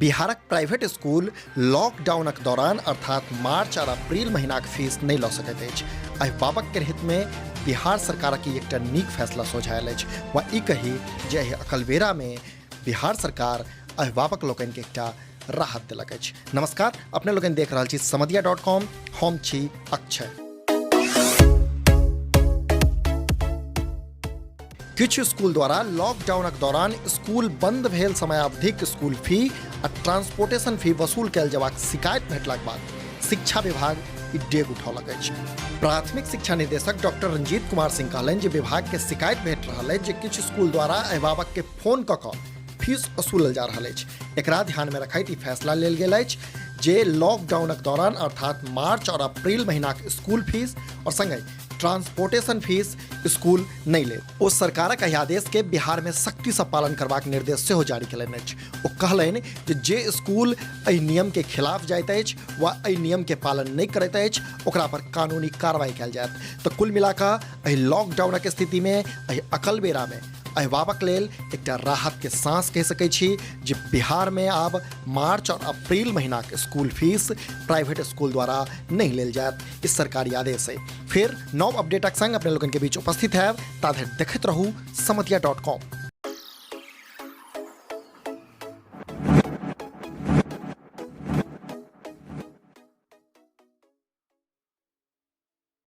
बिहारक private school लॉकडाउनक दौरान अर्थात मार्च आओर अप्रैल महीनाक फीस नहि लऽ सकैत अछि। अभिभावकके हितमे बिहार सरकारक ई एकटा नीक फैसला सोझायल अछि वा ई कही जे एहि अकलबेरामे बिहार सरकार अभिभावक लोकनिके एकटा राहत देलक अछि। नमस्कार, अपने लोकनि देख रहल छी समदिया डॉट कॉम, हम छी अक्षय। किछु स्कूल द्वारा लॉकडाउनक दौरान स्कूल बंद भेल समयावधिक स्कूल फी आ ट्रांसपोर्टेशन फी वसूल कयल जयबाक शिकायत भेटलाक बाद शिक्षा विभाग ई डेग उठौलक अछि। प्राथमिक शिक्षा निदेशक डॉक्टर रंजीत कुमार सिंह कहलनि जे विभाग के शिकायत भेट रहल अछि जे किछु स्कूल द्वारा अभिभावक के फोन कऽ कऽ फीस वसूलल जा रहल अछि। एकरा ध्यान में रखैत ई फैसला लेल गेल अछि जे लॉकडाउनक दौरान अर्थात मार्च और अप्रैल महीनाक स्कूल फीस और संगहि ट्रांसपोर्टेशन फीस स्कूल नहि लेत। ओ सरकारक एहि आदेश के बिहार में सख्ती से पालन करबाक निर्देश सेहो जारी केलनि अछि। ओ कहलनि जे जे स्कूल एहि नियम के खिलाफ जाइत अछि वा एहि नियम के पालन नहि करैत अछि ओकरा पर कानूनी कार्रवाई कयल जायत। तऽ कुल मिलाकऽ एहि लॉकडाउनक स्थिति में एहि अकलबेरा में अभिभावक लेल एकटा राहत के सांस कहि सकै छी जे बिहार में आब मार्च और अप्रैल महीनाक स्कूल फीस प्राइवेट स्कूल द्वारा नहि लेल जायत, ई सरकारी आदेश है। फिर नव अपडेटक संग अपने लोगन के बीच उपस्थित है, ता धरि देखैत रहू समतिया डॉट कॉम।